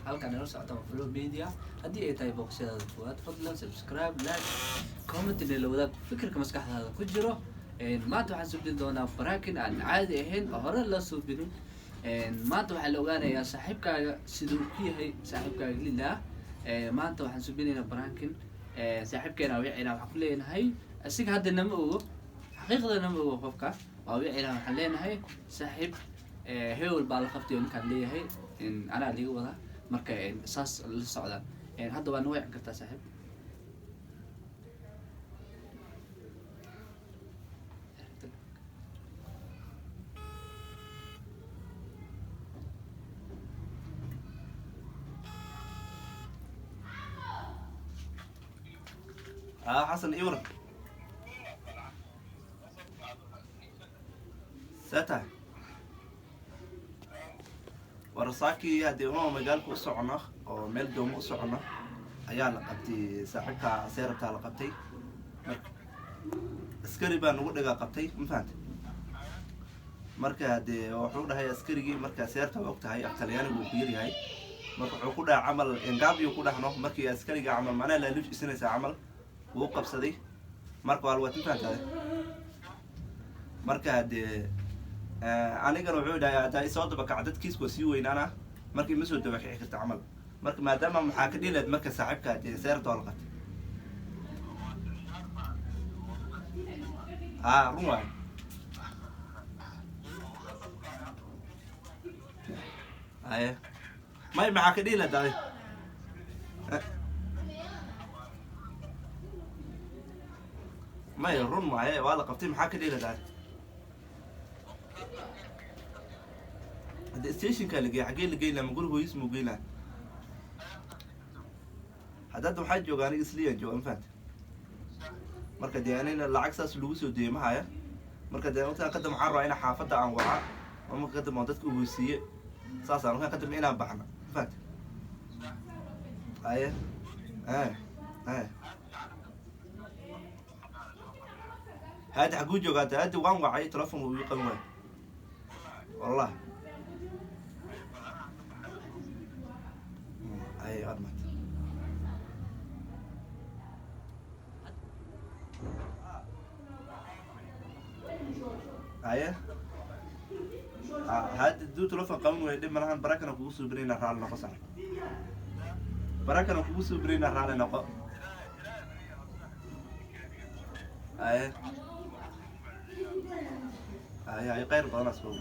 Halkaan nala socota waa Flow Media. Haddii ay tahay booqashadaada koowaad, fadlan subscribe, like, comment, la wadaag fikirka maskaxdaada ku jiro. Maanta waxaan suubin doonaa prank aan caadi ahayn oo hore loo suubinin. Maanta waxaa la ogaanayaa saaxiibkaaga siduu ku yahay saaxiibkaaga lilah. Maanta waxaan suubinaynaa prank. Saaxiibkeena wicina, waxaan ku leenahay asiga hadda nama ogo, xaqiiqda nama ogo qofka waa wicina. Waxaan leenahay saaxiib hebel baa la qabtay oo ninkaan leeyahay anaa liga wadaa. Marka saas la socdaan. Hadda waa na wici kartaa, saaxiib. Haa, Xasan, ii waran, see tahay? Warasaakii haddii uma magaalka u socono oo meel doomo u socono ayaa la qabtay saaxiibka, see rabtaa la qabtay. Marka askari baa nagu dhagaa qabtay, ma fahantay? Marka dee wuxuu dhahay askarigii, marka seerta waa og tahay, af Talyaanigu uu ku yaryahay. Marka wuxuu ku dhahay camal engabyo ku dhahno. Markii askariga camal macnaha laaluuj isinaysaa camal wuu qabsaday. Marka waa lawatin, fahantaade? Marka dee anigana wuxuu dhahay haddaa isoo dabakac dadkiis waa sii weynaana, marka ima soo dabakici karta camal. Marka maadaama maxaa ka dhihi lahayd? Marka saaxiibka dee seerta waa la qabtay. Haa, run waayo. Haye, may maxaa ka dhihi lahayd adi? May, run waaye, waa la qabtay. Maxaa ka dhihi lahayd adi? Hadda stationka la geeyay, xaggee la geyn lahaa? Ma guriga hooyis muu geyn lahaa? Hadda waxaa jooga aniga isliyan jooga, ma fahanta? Marka dee anina lacag saas lagu soo deeyay ma haya. Marka dee markaan kadib waxaan rabaa inaan xaafadda aan waca oo marka kadib aan dadka ogeysiiye, saasaan markaan kadib inaan baxno, ma fahanta? Haye, eh haadi xaguu joogaa? Hadda haadi waan wacay, telefoon wuu ii qaban waay, wallah. Haye, waad mahadsan. Haye, hadda duu telefon qaban waay, dhib malahan. Barakana kugu soo birayna, raali noqo saaxib, barakana kugu soo birayna, raali noqo. Haye haye haye, khayr badan asoo.